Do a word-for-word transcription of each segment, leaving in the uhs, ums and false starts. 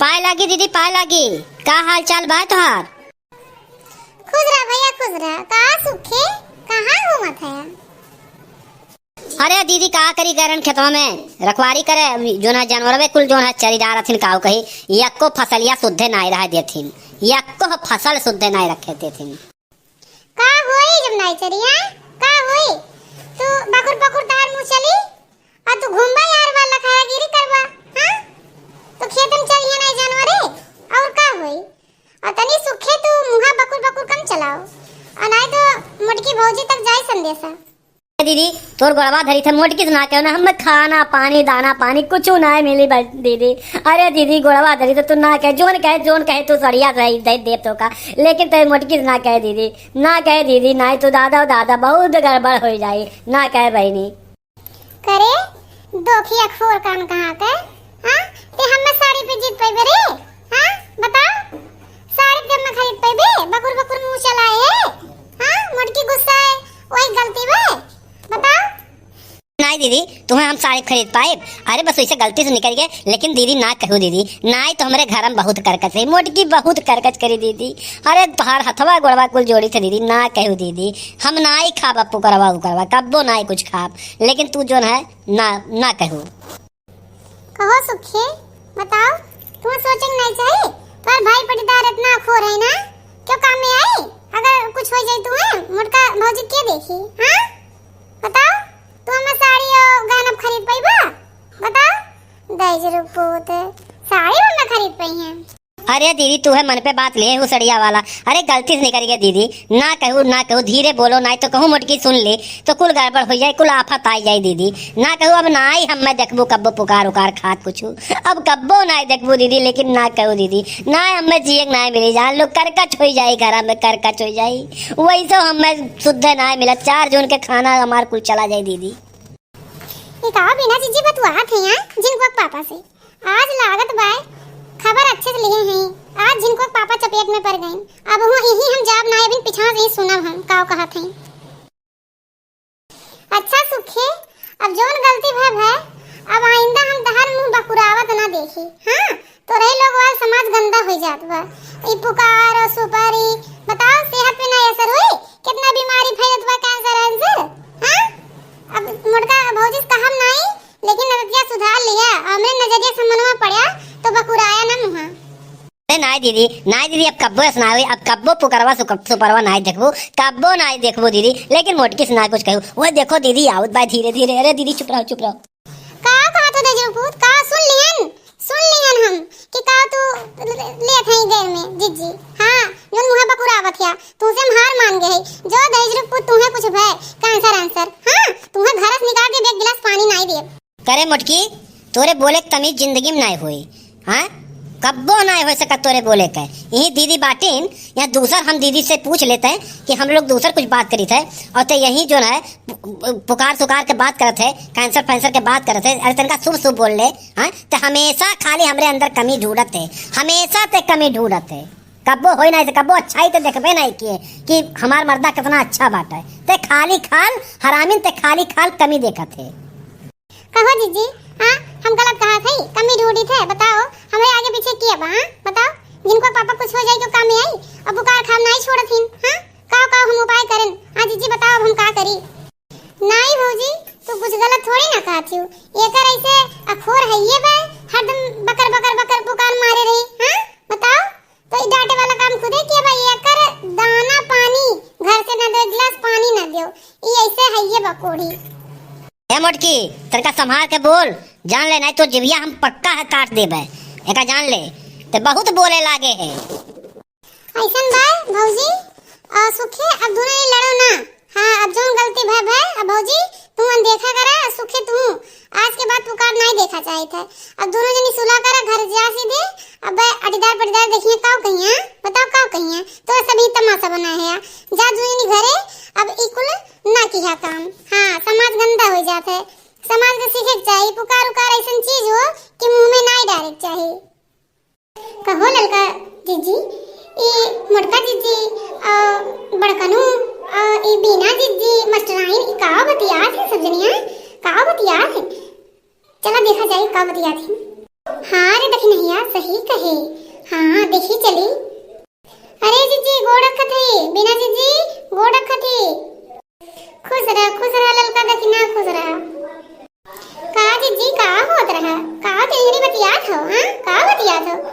पाए लागी दीदी, पाए लागी। का हाल चाल बा तोहार? खुश रह भैया, खुश रह। का सुखे, कहाँ घूमत है? अरे दीदी, का करी, गरन खेतवा में रखवारी करे, जो ना जानवरवे कुल जो ना चरी जा रहथिन, काऊ कही, यक्को फसलिया सुद्धे नाई रह देथिन, यक्को फसल सुद्धे नाई रखे देथिन। का होई जब नाई चरी, हाँ? का होई? तू बकुर बकुर तार मुँह चली, और तू घूमबा यार वाला खायागिरी करबा, हाँ? तो खेत में चलिए नाई जानवरे, और का होई? और तनी सुखे तू मुँहा बकुर बकुर कम चलाओ, और नाई तो मोटकी भौजी तक जाए संदेशा। दीदी, तोर गोड़वा धरी थे, मोटकी से ना कहो ना, हमें खाना पानी, दाना पानी कुछ ना मिली बस दीदी। अरे दीदी, गोड़वा धरी थे, तू ना कहे, जोन कहे, जोन कहे, तू सड़िया से दे, दे तो का, लेकिन तेरे मोटकी से ना कहे दीदी, ना कहे दीदी, नाई तो दादा, दादा बहुत गड़बड़ हो जाई, ना कहे बहिनी। करे, दोखिया खोर कान कहाँ के, हाँ? ते हमें साड़ी पे जीत पैबे रे, हाँ? बताओ, साड़ी पे हमें खरीद पैबे, बकुर बकुर मुँह चलाए है, हाँ? मोटकी गुस्सा है, वही गलती बे, बताओ। नाई दीदी, तुम्हें हम साड़ी खरीद पाइब? अरे बस वैसे गलती से निकल गए, लेकिन दीदी ना कहू दीदी, नाई तो हमरे घर में बहुत करकच रही, मोटकी बहुत करकच करी दीदी। अरे तोहार हथवा गोड़वा कुल जोड़ी थे दीदी, ना कहू दीदी, हम नाई खाब अब पुकरवा उकरवा, कब्बो नाई कुछ खाब, लेकिन तू जोन है ना, ना कहू। कहो सुखे, बताओ, तुम्हें सोचे के नहीं चाहिए? तोहार भाई पटीदार इतना खोर है ना, क्यों काम में आई? अगर कुछ हो जाए तुम्हें, मोटका भौजी के देखी, हाँ? बताओ, तू हमें साड़ी और गहना खरीद पाइबा? बताओ, दहेज रुक पूत, साड़ी हमें खरीद पाई है। अरे दीदी, तू है मन पे बात ले हु सड़िया वाला। अरे गलती से निकल गया दीदी, ना कहू, ना कहू, धीरे बोलो, नाई तो कहूँ मोटकी सुन ले तो कुल गड़बड़ हो जाए, कुल आफत आ जाए दीदी। ना कहू, अब नाई हमें देखबू कब्बो पुकार उकार खात कुछ, अब कब्बो नाई देखबू दीदी, लेकिन ना कहू दीदी, ना हमें जिए के नाई मिली, जान लो करकच हो जाए, घर में करकच हो जाए। वैसे हमें सुद्धे नाई मिला, चार जून के खाना हमार कुल चला जाए दीदी। ये का बिना जीजी बतुआत है यहाँ जिनको पापा से। आज लागत बाय खबर अच्छे से लिए हैं। आज जिनको पापा चपेट में पड़ गए। अब वो यही हम जाब ना, अभी पीछा से ही सुनब हम का कहत हैं। अच्छा सुखे, अब जौन गलती भय भय, अब आइंदा हम तहार मुंह बकुरावत ना देखी। हाँ, तो रही लोग वाल समाज गंदा हो जात बा। ई पुकार और सुपारी, बताओ सेहत पे ना असर हुई? कितना बीमारी फैलत बा, कैंसर वैंसर। हाँ, अब मोटका भौजी से कहब नाई, लेकिन नजरिया सुधार लिया, हमरे नजरिया से मनवा पड़या तो बकुराया ना मुहा। अरे नाई दीदी, नाई दीदी, अब कब्बो ऐसा ना होई, अब कब्बो पुकरवा सुक-, सुपरवा नाई देखबो, कब्बो नाई देखबो दीदी, लेकिन मोटकी से ना कुछ कहू। वो देखो दीदी आवत बा धीरे धीरे। अरे दीदी चुप रहो, चुप रहो। का कहत हो दहिजरू पूत, का सुन लिहन, सुन लिहन हम कि का तू ले-, लेत है गैर में जीजी। हाँ, जोन मुहा बकुरावत है, तू से हम हार मान गए है। जो दहिजरू पूत तू है कुछ भय, कैंसर आंसर, हाँ, तू है घर से निकाल के एक गिलास पानी नाई देब। करे मोटकी, तोरे बोले के तमीज जिंदगी में नाय होई, हाँ? कब्बो नाय हो सकत तोरे बोले के। यही दीदी बाटिन, या दूसर हम दीदी से पूछ लेते हैं कि हम लोग दूसर कुछ बात करी थे, और ते यही जो है पु-, पु-, पुकार सुकार के बात करत है, कैंसर फैंसर के बात करत है। अरे तनका शुभ शुभ बोल ले, हाँ? ते हमेशा खाली हमरे अंदर कमी ढूंढत है, हमेशा ते कमी ढूंढत है। कब्बो होई नाय से, कब्बो अच्छाई ते देखबे नाय किए कि हमार मर्दा कितना अच्छा बाटे। ते खाली खाल हरामिन, ते खाली खाल कमी देखत है। कहो जीजी, हाँ, हम गलत कहा थे, कमी ढूंढी थे, बताओ, हमरे आगे पीछे किया बा, हाँ? बताओ, जिनको पापा कुछ हो जाए तो काम में आई, अब पुकार खाम नाई छोड़त हिन, हाँ? काओ, काओ हम उपाय करन, हाँ जीजी बताओ, अब हम का करी? नाई भौजी, तू कुछ गलत थोड़ी ना कहत हियो, एकर ऐसे अखोर है ये बा, हरदम बकर, बकर, बकर पुकार मारे रही, हाँ? बताओ, तो ई डांटे वाला काम खुदे किया बा, एकर दाना पानी घर से ना दो, एक गिलास पानी ना दियो, ई ऐसे है ये बकोड़ी। ए मोटकी, तनका संभाल के बोल, जान ले, नहीं तो जिभिया हम पक्का है काट देबे। एका जान ले, ते बहुत बोले लागे है। ऐसन बा भौजी, आ, सुखे, अब दोनों ये लड़ो ना। हाँ, अब जौन गलती भय भय, अब भौजी तू अनदेखा करा, सुखे तू आज के बाद पुकार नहीं देखा चाहित है। अब दोनों जनी सुलह करा, घर जा सीधे। अब अटीदार पटीदार देखिए काव कहिया, बताओ काव कहिया, तो सभी तमाशा बना है। जा दोनों जनी घरे, अब ई कुल ना किया काम। हाँ, समाज गंदा हो जात है। समाज के सीखे के चाही, पुकार उकार ऐसन चीज हो कि मुंह में नाई डारे के चाही। कहो ललका जीजी, ई मोटका जीजी, आ, बड़कनू, आ, ई बीना जीजी, मास्टराइन, ई का बतियात है सब जनिया? का बतियात है? चला देखा जाए का बतियात है। हाँ रे दखिनहिया, सही कहे। हाँ, देखी चली। अरे जिज्जी, गोड़ रखत हई, बीना जिज्जी, गोड़ रखत हई। खुश रह, खुश रह ललका दखिना, खुश रह। का जिज्जी, का होत रहा? का टेंगड़ी बतियात हो, हाँ? का बतियात हो?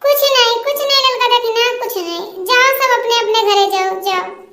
कुछ नहीं, कुछ नहीं ललका दखिना, कुछ नहीं। जाओ सब अपने अपने घरे जाओ, जाओ।